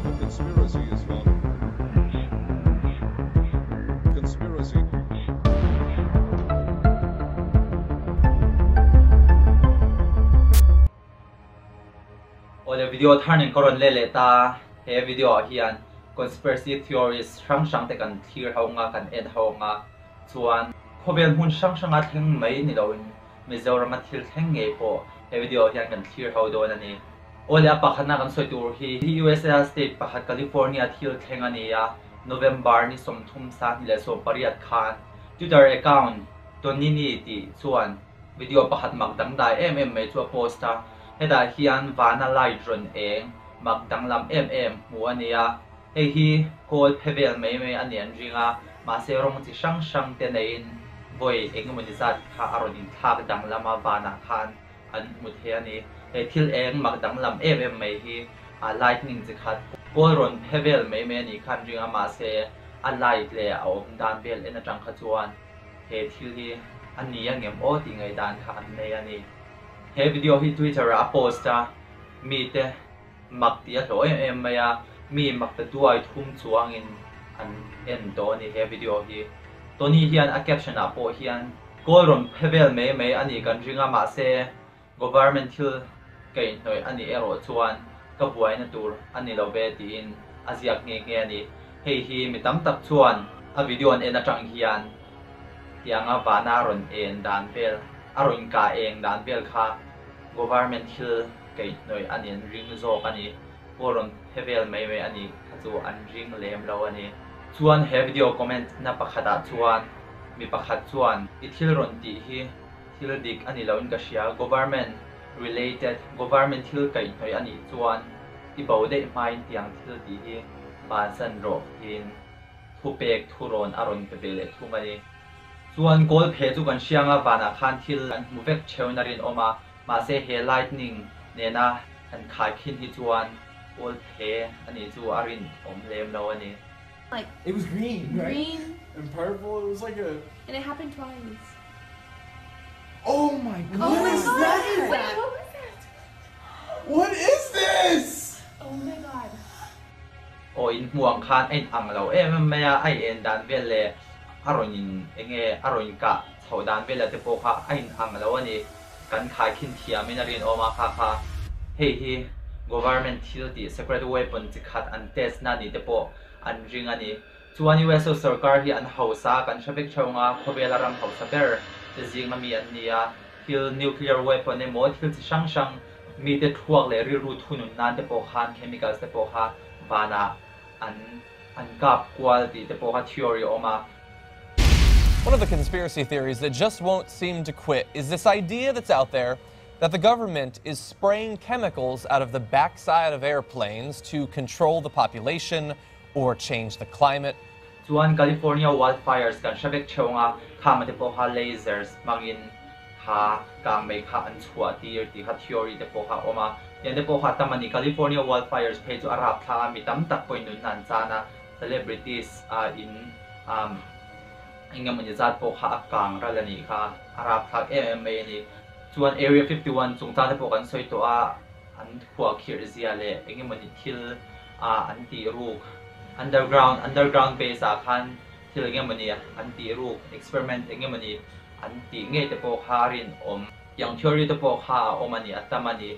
Conspiracy is fun. Conspiracy. Awle video thar nen ka rawn let leh ta, he video ah hian conspiracy theories hrang hrang te kan thlir ho anga kan en ho anga chuan khawvel hmun hrang hranga thleng mai ni loin Mizorama thil thleng ngei pawh he video ah hian kan thlir ho dawn a ni. Awle a pakhatna kan sawi tur hi USA state pakhat California thil thleng a ni a, November ni 30 2018 khan Twitter account Tonini tih chuan video pakhat mak dangdai em em mai chu a post a, hetah hian vana light rawn eng mak danglam em em hmuh a ni a, hei hi kawl phe vel mai mai a ni an ring a, mahse rawng chi hrang hrang te neiin vawi engemawni zat kha a rawn inthlak danglam a vanah khan an hmu thei a ni. He thil eng mak danglam em em mai hi a lightning chi khat kawl rawn phe vel mai mai a nih kha an ring a, mahse a light leh a awm dan vel en atang kha chuan he thil hi a ni a ngem aw tih ngaihdan kha an nei a ni. He video hi Twitter ah a post a, mite mak tih a hlawh em em mai a, mi mak ta duai thum chuangin an en tawh a ni he video hi. Tony hian a caption ah pawh hian kawl rawn phe vel mai mai a nih kan ring a, mahse government thil kaihhnawih a nih erawh chuan ka buaina tur a ni lo ve tiin a ziak nghe nghe a ni. Hei hi mi tam tak chuan a video an en atang hian tianga vana rawn en dan vel, a rawn kah eng dan vel kha government thil kaihhnawih a ni an ring zawk a ni. Kawl rawn phe vel mai mai a ni kha chu an ring lem lo a ni. Chuan he video comment na pakhatah chuan mi pakhat chuan i thil rawn tih hi thil dik a ni loin ka hria, government related, government thil kaihhnawih a nih chuan i bo daih hmain tiang thil tih hi bansan rawh tiin thupek thurawn a rawn pe ve leh thung a ni. Chuan kawl phe chu kan hria anga vanah khan thil an hmu vek theuhin a rinawm a, mahse he lightning nena han khaikhin hi chuan kawl phe a nih chu a rinawm lem lo a ni. Like It was green, right? Green. And purple. It was like a. And it happened twice. Oh my god! Oh What my is god! that? Wait, what was that? What is this? Oh my god. Aw in hmuh ang khan a in ang lo em em mai a, a in en dan vel leh a rawn in eng nge a rawn in kah chhoh dan vel ah te pawh kha a in ang lo a ni. Kan khaikhin thiam in a rinawm a kha kha hei hi government thil tih secret weapon chi khat an test na ni te pawh an ring a ni. Chuan USO sarkar hi an hausa kan hre vek theuh anga khawvela ram hausa ber te zinga mi an ni a, thil nuclear weapon emaw thil chi hrang hrang mite thluak leh rilru thunun nan te pawh khan chemicals te pawh kha vanah an an kap kual tih te pawh kha theory a awm a. One of the conspiracy theories that just won't seem to quit is this idea that's out there that the government is spraying chemicals out of the backside of airplanes to control the population or change the climate. Chuan California wildfires kan hre vek theuh anga khang te pawh kha lasers hmangin kha kang mai kha an chhuah tir tih kha theory te pawh kha a awm a. Tiang te pawh kha a tam a ni. California wildfires phei chu a rap thlak a, mi tam tak pawhin nunna an chan a, celebrities a in um eng emawni zat pawh kha a kang ral a nih kha, a rap thlak em em mai a ni. Chuan Area 51 chungchang te pawh kan sawi tawh a, an khuah khirh zia leh eng emawni thil a an tih ruk underground underground base ah khan thil eng emawni an tih ruk experiment eng emawni an tih ngei te pawh kha a rinawm. Tiang theory te pawh kha a awm a ni, a tam a ni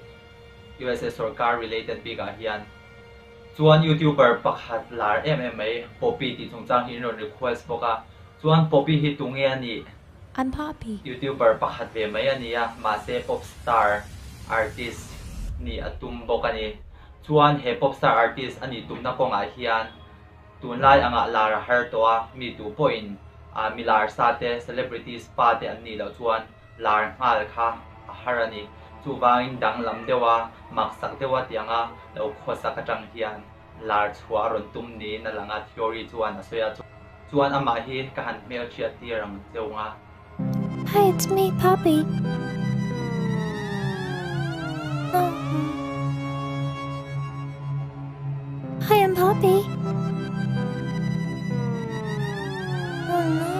USA sarkar related bik ah hian. Chuan YouTuber pakhat lar em em mai Poppy tih chungchang hi in rawn request bawk a, chuan Poppy hi tunge a nih? I'm Poppy. YouTuber pakhat ve mai a ni a, mahse pop star artist nih a tum bawk a ni. Chuan he pop star artist a nih tumna kawngah hian tunlai angah lar a har tawh a, mi tu pawhin mi lar sa te, celebrities pa te an nih loh chuan lar nghal kha a har a ni. Chuvangin danglam deuh a, maksak deuh a tianga lo khawsak atang hian lar chhuah a rawn tum niin a lang a, theory chuan a sawi a. Chuan amah hi ka han hmelhriat tir ang cheu nga. Hi, it's me, Poppy. Oh. Hi, I'm Poppy. Oh no.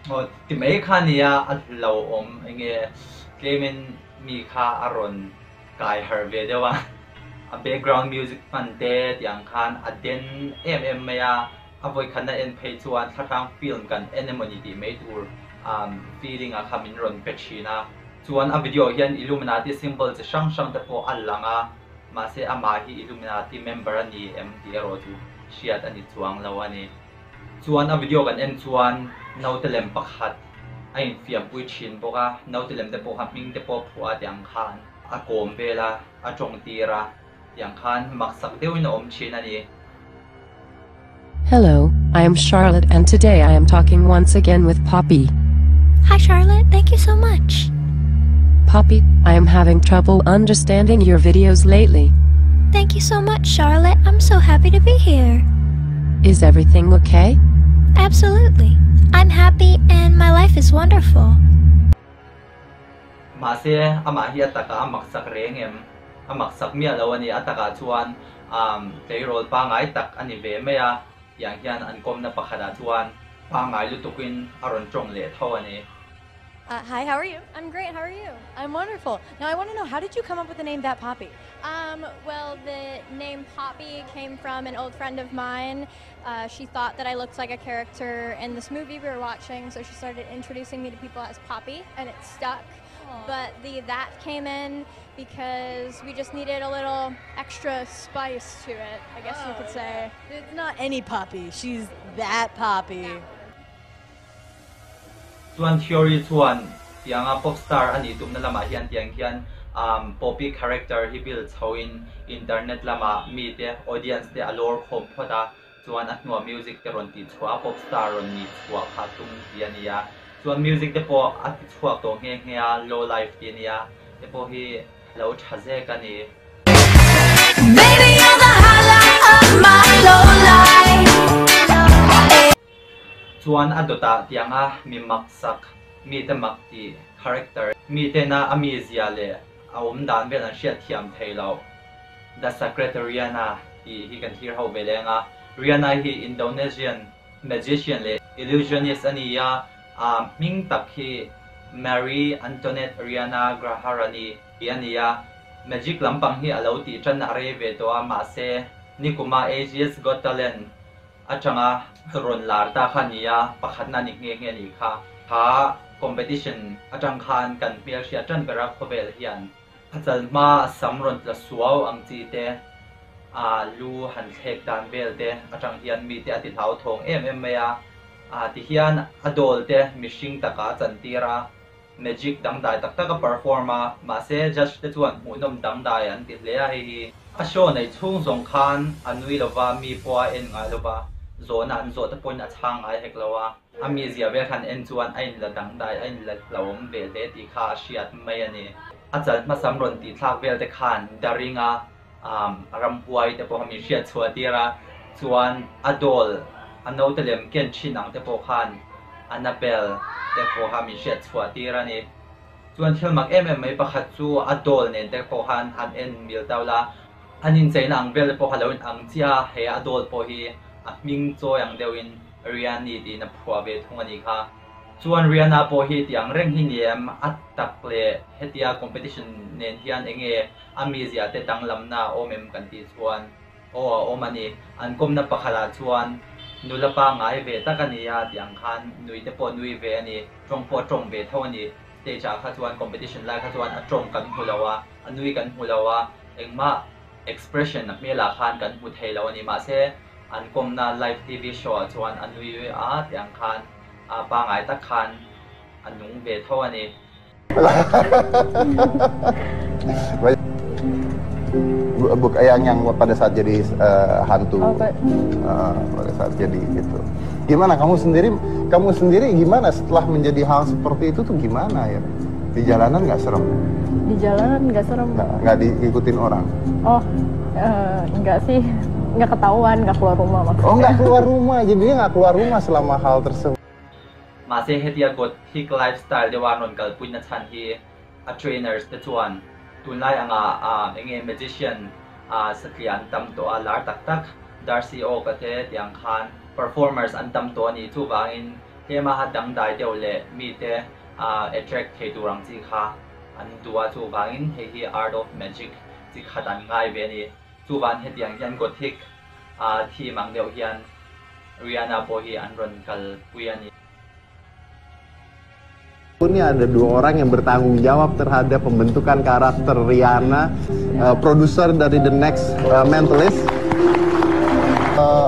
Aw ti mai kha nia a hlauhawm eng nge tlemin mi kha a rawn. kai harh ve deuh a, a background music hman te tih ang khan a den em em mai a, a vawikhatna en phei chuan thlahrang film kan en emawni tih mai tur feeling ah kha min rawn pe thin a. Chuan a video hian Illuminati symbol chi hrang hrang te pawh a lang a, mahse amah hi Illuminati member a ni em tih erawh chu hriat a ni chuang lo a ni. Chuan a video kan en chuan naute lem pakhat a infiampui thin bawk a, naute lem te pawh kha hming te pawh a phuah a tih ang khan a kawm vel a, a tawng tir a tih ang khan maksak deuhin a awm thin a ni. Hello, I am Charlotte and today I am talking once again with Poppy. Hi Charlotte, thank you so much. Poppy, I am having trouble understanding your videos lately. Thank you so much, Charlotte. I'm so happy to be here. Is everything okay? Absolutely. I'm happy and my life is wonderful. Mahse, amah hi a takah a maksak reng em? A maksak miah lo a ni. A takah chuan tleirawl pangngai tak a ni ve mai a, tiang hian an kawmna pakhatah chuan pangngai lutukin a rawn tawng leh tho a ni. Uh, hi, how are you? I'm great. How are you? I'm wonderful. Now, I want to know, how did you come up with the name That Poppy? Um, well, the name Poppy came from an old friend of mine. Uh, she thought that I looked like a character in this movie we were watching, so she started introducing me to people as Poppy, and it stuck. Aw. But the that came in because we just needed a little extra spice to it, I guess you could Oh, say. yeah. It's not any Poppy. She's that Poppy. Chuan Theory chuan tianga pop star a nih tumna lamah hian tiang hian Poppy character hi build chhoin internet lamah mite audience te a lawr khawm phawt a, chuan a hnuah music te rawn tih chhuah a pop star rawn nih chhuah kha tum tih a ni a, chuan music te pawh a ti chhuak tawh nghe nghe a, low life tih a ni a, te pawh hi lo tha zek a ni. Baby you're the highlight of my low life. Chuan a dawtah tianga mi maksak, mite mak tih character, mitena a mizia leh a awm dan vel an hriat thiam thei lo. The Secret Rihanna tih hi kan thlir ho ve leng a. Rihanna hi Indonesian magician leh illusionist a ni a, a hming tak hi Marie Antoinette Rihanna Graharani tih a ni a. Magic lampang hi a lo tih tan a rei ve tawh a, mahse nikuma Asia's Got Talent atanga rawn lar ta kha a ni a, pakhatna ni nghe nghe a nih kha. Kha competition atang khan kan hmelhriat tan ber a khawvel hian a chal hma a sam rawn tla suau ang chi te, a lu han thlek dan vel te atang hian mite a ti hlauthawng em em mai a, a ti hian a dawl te mihring taka a chantir a. Magic dangdai tak tak a perform a, mahse judge te chuan hmuhnawm dangdai an ti hle a hei hi. A show neih chhung zawng khan a nui lova, mi pawh a en ngai lova, zawhna an zawh te pawhin a chhang ngai hek lo a. A mizia vel khan en chuan a inla dangdai, a inla hlauhawm ve hle tih kha a hriat mai a ni. A chal hmasam rawn tih thlak vel te khan Daringa ramhuai te pawh kha min hriat chhuah tir a, chuan a doll a naute lem ken thin ang te pawh khan Annabelle te pawh kha min hriat chhuah tir a ni. Chuan thil mak em em mai pakhat chu a doll nen te pawh khan han en mil tau la, an incheina ang vel te pawh kha lo in ang chiah a, he a doll pawh hi a hming chawi ang deuhin Riani tiin a phuah ve thung a nih kha. Chuan Rihanna pawh hi ti ang reng hi ni em, a tak leh hetia competition nen hian enge a mizia te danglamna a awm em kan tih chuan aw a awm a ni. An kawmna pakhatah chuan nula pangngai ve tak a ni a tih ang khan nui te pawh nui ve a ni, tawng pawh a tawng ve tho a ni. Stage ah kha chuan competition lai kha chuan a tawng kan hmu lo a, a nui kan hmu lo a, engmah expression a hmelah khan kan hmu thei lo a ni. Mahse an kawmna live TV show ah chuan a nui a tih ang khan a pangngai tak khan a nung ve tho a ni. Buk yang yang pada saat jadi hantu. Oh, pada saat jadi itu. Gimana kamu sendiri kamu sendiri gimana setelah menjadi hal seperti itu tuh gimana ya? Di jalanan nggak serem? Di jalanan nggak serem. Nggak diikutin orang? Oh, nggak sih. Nggak ketahuan, nggak keluar rumah maksudnya. Oh, nggak keluar rumah. Jadi nggak keluar rumah selama hal tersebut. Mahse hetia gothic lifestyle deuha rawn kalpuina chhan hi a trainers te chuan tunlai anga enge magician satliah an tam tawh a, lar tak tak Darcy Oak-a te tiang khan performers an tam tawh a ni. Chuvangin tlema ha dangdai deuh leh mite attract thei tur ang chi kha an duh a, chuvangin hei hi art of magic chi khat an ngai ve a ni. Chuvan hetiang hian Gothic theme ang deuh hian Rihanna pawh hi an rawn kalpui a ni. Ini ada dua orang yang bertanggung jawab terhadap pembentukan karakter Rihanna, produser dari The Next Mentalist,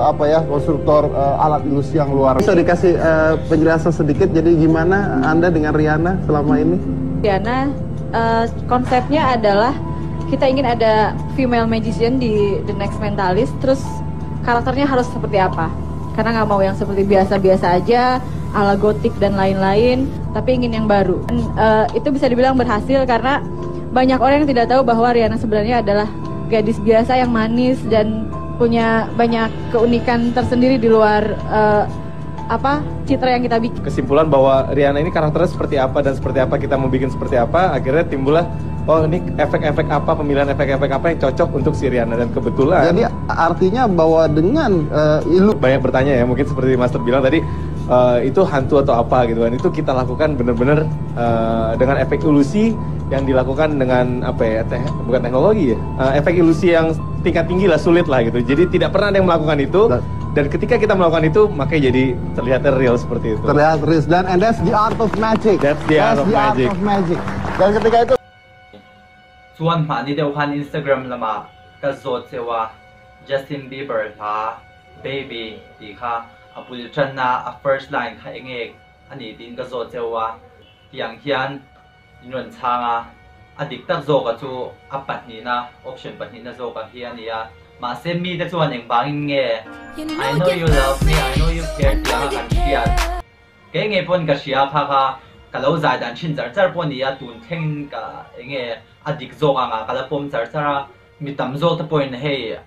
apa ya, konstruktor alat ilusi yang luar. Bisa dikasih penjelasan sedikit, jadi gimana Anda dengan Rihanna selama ini? Rihanna, konsepnya adalah kita ingin ada female magician di The Next Mentalist, terus karakternya harus seperti apa? Karena nggak mau yang seperti biasa-biasa aja, ala gotik dan lain-lain, tapi ingin yang baru. Dan, itu bisa dibilang berhasil karena banyak orang yang tidak tahu bahwa Rihanna sebenarnya adalah gadis biasa yang manis dan punya banyak keunikan tersendiri di luar citra yang kita bikin. Kesimpulan bahwa Rihanna ini karakternya seperti apa dan seperti apa kita mau bikin seperti apa, akhirnya timbullah, oh ini efek-efek apa, pemilihan efek-efek apa yang cocok untuk si Rihanna. Dan kebetulan Jadi artinya bahwa dengan ilu banyak bertanya ya, mungkin seperti Master bilang tadi, itu hantu atau apa gitu kan. Itu kita lakukan benar-benar dengan efek ilusi yang dilakukan dengan apa ya, bukan teknologi ya, efek ilusi yang tingkat tinggi lah, sulit lah gitu. Jadi tidak pernah ada yang melakukan itu. Dan ketika kita melakukan itu, makanya jadi terlihat real seperti itu. Terlihat real, dan and that's the art of magic. That's the art That's of the art magic. of magic. Dan ketika itu Chuan hmahni deuh khan Instagram lama ka zawt chewa Justin Bieber hla Baby tih kha a bul tanna a first line kha enge ani tiin ka zawt chewa tiang hian in rawn chhanga a dik tak zawk a chu a pahnihna option pahnihna zawk a hi ani a. Mahse mi te chuan eng bangin nge I know you love me, I know you care tiang a kan hriat. Ke nge pawn ka hria kha kha ka lo zai dan thin char char pawh ni a, tun thlengin ka enge a dik zawk anga ka la pawm char char a. Mi tam zawk te pawhin hei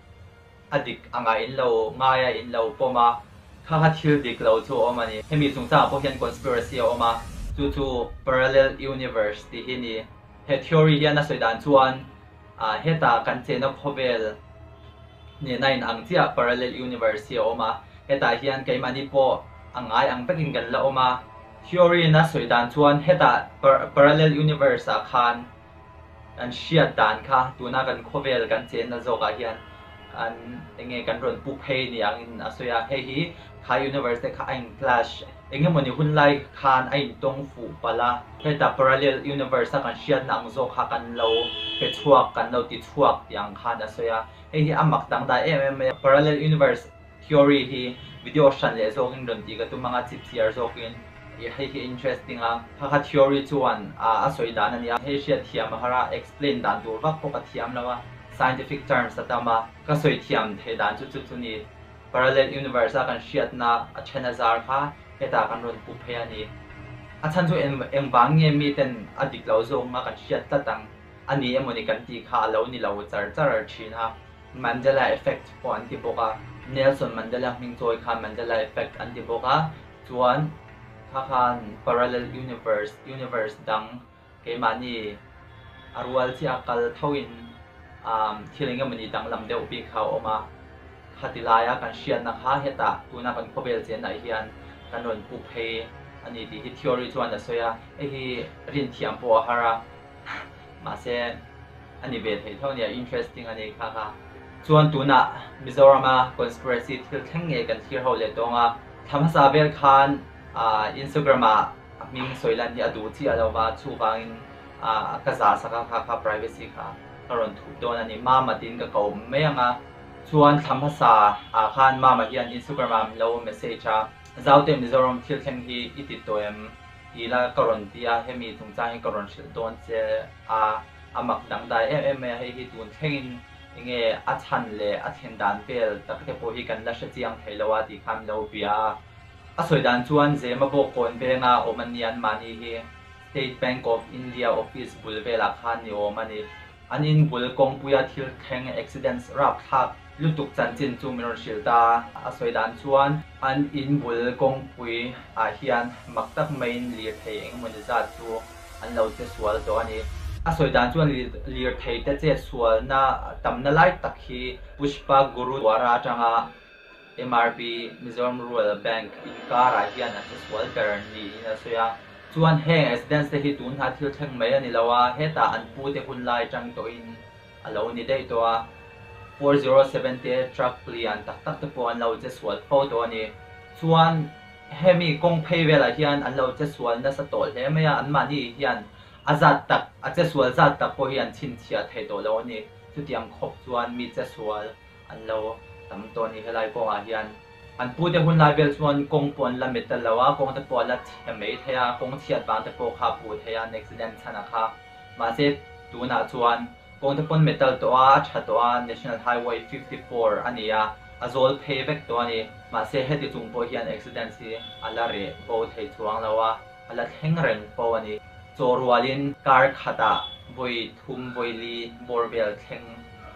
a dik anga in lo ngai a, in lo pawm a, kha kha thil dik lo chu a awm a ni. Hemi chungchangah pawh hian conspiracy a awm a, chu chu parallel universe tih hi ni. He theory hian a sawi dan chuan hetah kan chena khawvel nena in ang chiah parallel universe hi a awm a, hetah hian keimahni pawh a ngai ang vekin kan la awm a. Theory in a sawi dan chuan hetah parallel universe ah khan kan hriat dan kha tuna kan khawvel kan chenna zawkah hian an enge kan rawn pu phei ni angin a sawi a. Hei hi kha universe te kha a in clash engemawni hun lai khan a in tawng fuh palh a, heta parallel universe a kan hriatna ang zawk kha kan lo pe chhuak, kan lo ti chhuak tih ang khan a sawi a. Hei hi a mak dang dai em em mai a. Parallel universe theory hi video hran leh zawkin rawn tih ka tum anga chipchiar zawkin hei hi interesting a. Kha kha theory chuan a sawi dan a ni a, hei hriat thiam a har a, explain dan tur vak pawh ka thiam lo a, scientific terms a tam a, ka sawi thiam theih dan chu chu chu ni. Parallel universe a kan hriatna a then a zar kha hetah kan rawn pu phei a ni. A chhan chu engvang nge miten a dik lo zawk nga kan hriat tlat ang a ni emawni kan tih kha a lo ni lo char char thin a. Mandela effect pawh an ti bawk a, Nelson Mandela hming chawi khan Mandela effect an ti bawk a, chuan kha khan parallel universe, universe dang keimahni a rual chiah a kal thoin thil engemawni danglam deuh bik kha a awm a. Khati laia kan hriatna kha hetah tuna kan khawvel chenah hian kan rawn pu phei a ni tih hi theory chuan a sawi a, hei hi rin thiam pawh a har a, mahse a ni ve thei tho a nia, interesting a ni kha kha. Chuan tunah Mizorama conspiracy thil thleng ngei kan thlir ho leh tawng a, thla hmasa vel khan Instagram ah a hming sawi lan hi a duh chiah lo va, chuvangin ka zah sak a, kha kha privacy kha ka rawn thup dawn a ni. Mama tiin ka ko mai ang a, chuan thla hmasa ah khan Mama hian Instagram ah min lo message a, Zaute Mizoram thil thleng hi i ti tawh em? Ti la ka rawn ti a, hemi chungchang hi ka rawn hrilh dawn che a, a mak dangdai em em mai a, hei hi tun thlengin enge a chhan leh a thlen dan vel tak te pawh hi kan la hre chiang thei lo a tih khan min lo bia a. A sawi dan chuan Zema bawk kawn venga awm an ni an mahni hi State Bank of India office bul velah khan ni awm a ni. An in bul kawngpuia thil thleng accidents rapthlak lutuk chanchin chu min rawn hrilh ta a. A sawi dan chuan an in bul kawngpui ah hian mak tak maiin lirthei engemawni zat chu an lo che sual tawh a ni. A sawi dan chuan lirthei te che sualna tamna lai tak hi Pushpa Gurudwara atanga MRB, Mizoram Rural Bank, inkarah hian an che sual ber niin a sawi a. Chuan heng accidents te hi tun hna thil thleng mai a ni lo a, hetah an pu te hun lai tang tawhin a lo ni daih tawh a. 407 te truck lian tak tak te pawh an lo che sual fo tawh a ni. Chuan hemi kawng phei velah hian an lo che sual nasa tawh hle mai a, anmahni hian a zat tak, a che sual zat tak pawh hi an chhinchhiah thei tawh lo a ni. Chutiang khawp chuan mi che sual an lo tam tawh a ni helai kawngah hian. An pute hun lai vel chuan kawng pawh an la met ta lo a, kawng te pawh a la chhe mai thei a, kawng chhiat vang te pawh kha a puh thei a, an accident chhan a kha. Mahse, tunah chuan kawng te pawn metal tawh a, a tha tawh a, National Highway 54 a ni a, a zawl phei vek tawh a ni. Mahse, heti chung pawh hian accidents hi a la reh bo thei chuang lo a, a la thleng reng fo a ni. Chaw rualin kar khatah vawi thum vawi li bawr vel thleng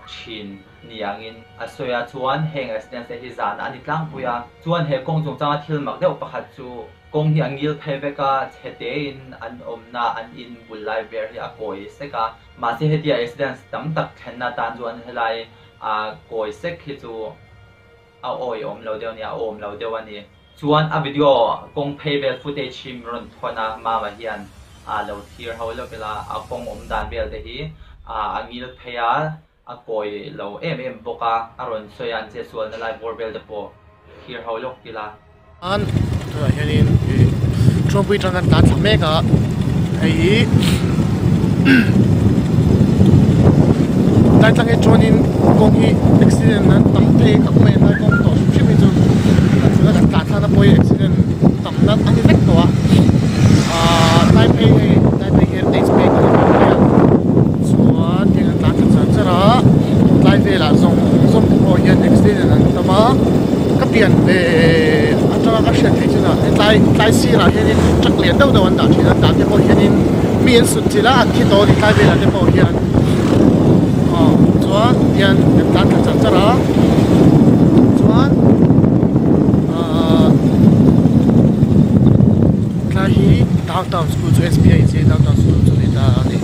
thin. Ni angin a sawi a, chuan heng accident te hi zan a ni tlangpui a, chuan he kawng chungchanga thil mak deuh pakhat chu kawng hi a ngil phei vek a, chhe tein an awmna an in bul lai ver hi a kawi sek a, mahse hetia accidents tam tak thlenna atan chuan helai a kawi sek hi chu a awihawm lo deuh a ni, a awm lo deuh a ni. Chuan a video kawng phei vel footage hi min rawn thawn a, Mama hian a lo thlir ho lawk ila, a kawng awm dan vel te hi a ngil phei a, A kawi lo em em bawk a, a rawn sawi a, an che sualna lai bawr vel te pawh thlir ho lawk ila. An tunah hianin ih Thuampui tang kan tlan thla mek a, hei hi tlai tlang hi chuanin kawng hi accident an tam thei khawp mai a, tlai kawng tawh hrim hrim hi chu tuna kan tlan thlakna pawh hi accident tamna a ni vek tawh a, ahh tlai phei hei tlai phei hi H bank a ni bawk mai a. Chuan tiang an tlan thla char char a, tlai velah zawng zawng te pawh hian accident an tam a, ka pian ve atanga ka hriat theih chinah hetlai tlai sirah hianin truck lian deuh deuh an dah thin a, tah te pawh hianin mi an sut chilh a, an thi tawh a ni tlai velah te pawh hian aw chuan tian kan tlan thla char char a chuan ahh tlai hi downtown school chu S_B_I inchei downtown school chu a ni ta a ni.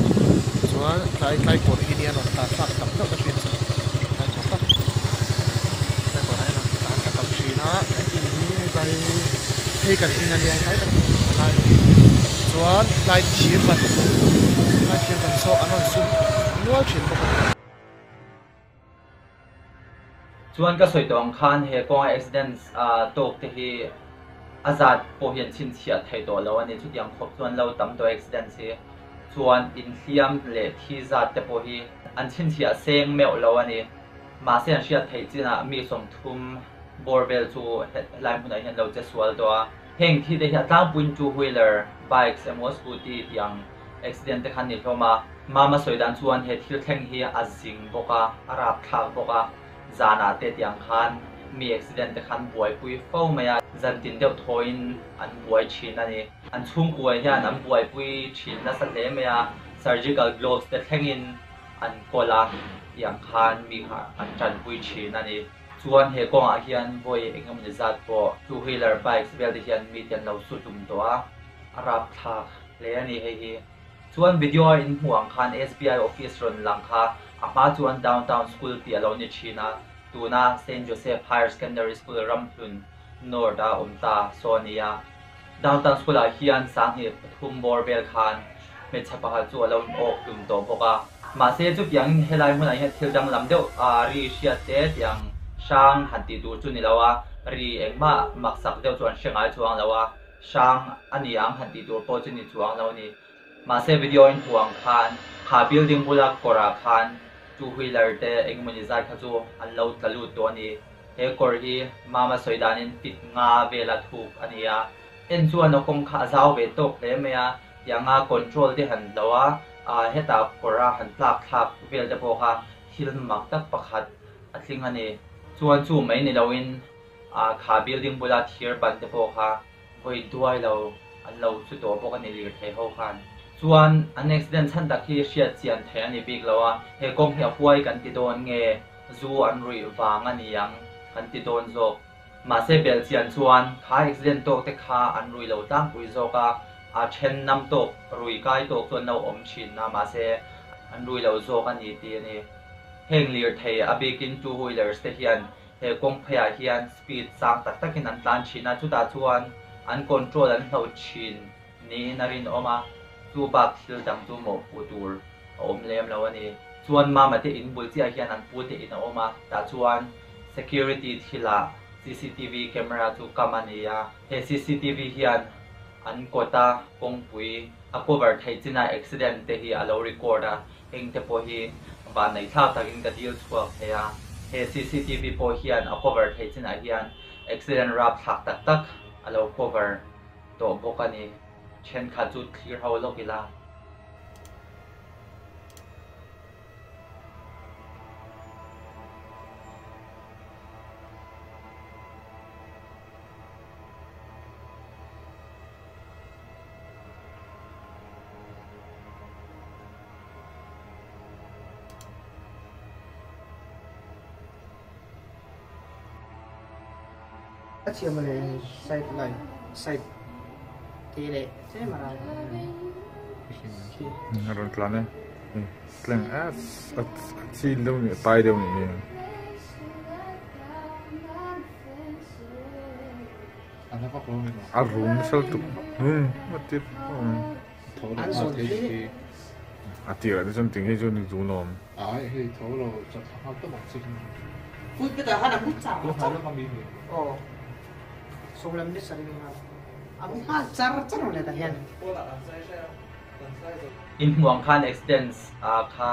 Chuan tlai tlai kawr hi nia rawn tlan thlak tam deuh ka hriat chu tlai kawr tak tlai kawrah hian rawn tlan thla tam thin a in hi tlai phei kan in a nia tlai tak a lai chuan tlai thir ban tlai thir ban saw an rawn sum nual thin bawk a ni. Chuan ka sawi tawh ang khan he kawnga accident tawk te hi a zat pawh hian chhinchhiah theih tawh lo a ni. Chutiang khawp chuan lo tam tawh accident hi chuan inhliam leh thi zat te pawh hi an chhinchhiah seng meuh lo a ni. Mahse an hriat theih chinah mi 30 bawr vel chu helai hmunah hian lo che sual tawh a. Heng thi te hi a tlangpuiin two wheeler bikes emaw scooty tih ang accident te khan ni hlawm a. Mama sawi dan chuan he thil thleng hi a zing bawk a, a rapthlak bawk a, zanah te tiang khan mi accident te khan buaipui fo mai a, zan tin deuh thawiin an buai thin a ni. An chhungkua hian an buaipui thin nasa hle mai a, surgical gloves te thlengin an kawl a, tiang khan mi kha an tanpui thin a ni. Chuan he kawngah hian vawi eng emawni zat pawh two wheeler bikes vel te hian mi te an lo su hlum tawh a, a rapthlak hle a ni hei hi. Chuan video a in hmuh ang khan SBI office rawn lang kha a hma chuan Downtown School tih a lo ni thin a, tuna Saint Joseph Higher Secondary School Ramhlun North a awm ta saw a ni a. Downtown School ah hian 2003 bawr vel khan hmeichhe pakhat chu a lo in awk hlum tawh bawk a. Mahse chutiangin helai hmunah hian thil danglam deuh a ri hriat te tiang hrang han tih tur chu ni lo a, ri engmah maksak deuh chu an hre ngai chuang lo a. Hrang a ni ang han tih tur pawh chu ni chuang lo a ni. Mahse video in hmuh ang khan kha building bula kawrah khan two wheeler te engemaw zat kha chu an lo tla lut tawh a ni. He kawr hi Mama sawi danin feet nga vela thuk a ni a. En chuan a kawng kha a zau ve tawk hle mai a, tianga control te han lo a, hetah kawra han tlak thlak vel te pawh kha thil mak tak pakhat a tling a ni. Chuan chu mai ni loin Kha building bula thir ban te pawh kha vawi duai lo an lo chu tawh bawk a ni lirthei ho khan. Chuan an accident chhan tak hi hriat chian theih a ni bik lo a, he kawng hi a huai kan ti dawn nge zu an ruih vang a ni ang kan ti dawn zawk. Mahse belh chian chuan kha accident tawk te kha an rui lo tlangpui zawk a, a then nam tawk rui kai tawk chu an lo awm thin a mahse an rui lo zawk a ni tih a ni. Heng lirthei a bikin two wheelers te hian He kawng pheiah hian speed sang tak takin an tlan thin a, chutah chuan an control an hloh thin niin a rinawm a, chu bak thil dang chu mawhpuh tur a awm lem lo a ni. Chuan Mama te in bul chiah hian an pu te in a awm a, tah chuan security thilah cctv camera chu kam a ni a, he cctv hian an kawta kawngpui a cover theih chinah accident te hi a lo record a, heng te pawh hi vanneih thlak takin ka dil chhuak thei a, he cctv pawh hian a cover theih chinah hian accident rapthlak tak tak a lo cover tawh bawk a ni. Thenkhat chu thlir ho lawk ila. A thiam a le side line side te leh tlem a ral A rawn tlan e. Tleng a a chin deuh ni a tai deuh ni hi. A rum nasa lutuk. A tir a tirah te chuan ting hei chu ni dun awm. Ai hei tho lo chat thla nghal tawp ang chi. In hmuh ang khan accidents kha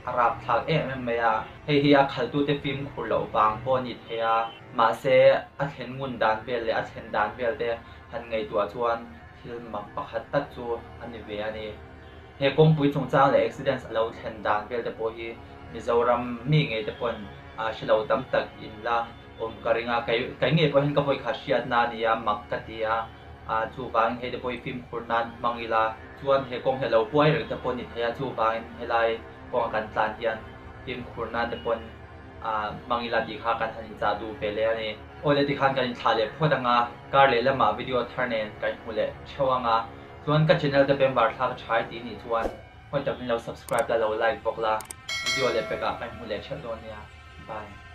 a rapthlak em em mai a, hei hi a khaltute fimkhur loh vang pawh a ni thei a, mahse a thlen ngun dan vel leh a thlen dan vel te han ngaihtuah chuan thil mak pakhat tak chu a ni ve a ni. He kawngpui chungchang leh accidents a lo thlen dan vel te pawh hi Mizoram mi ngei te pawn a hre lo tam tak in la awm ka ring a, kei kei ngei pawh hian ka vawi kha hriatna a ni a, mak ka ti a, ah chuvangin hei te pawh hi fimkhur nan hmang ila chuan he kawng hi a lo huai reng te pawh a ni thei a, chuvangin helai kawnga kan tlan hian fimkhur nan te pawn ah hmang ila tih kha kan han inchah duh ve leh a ni. Aw le tikhan kan inthlah leh phawt ang a, kar leh lamah video thar nen kan hmu leh theuh ang a, chuan ka channel te member thlak a tha i tih nih chuan hawi takin lo subscribe la lo like bawk la, video leh pekah kan hmu leh theuh dawn nia. Bye.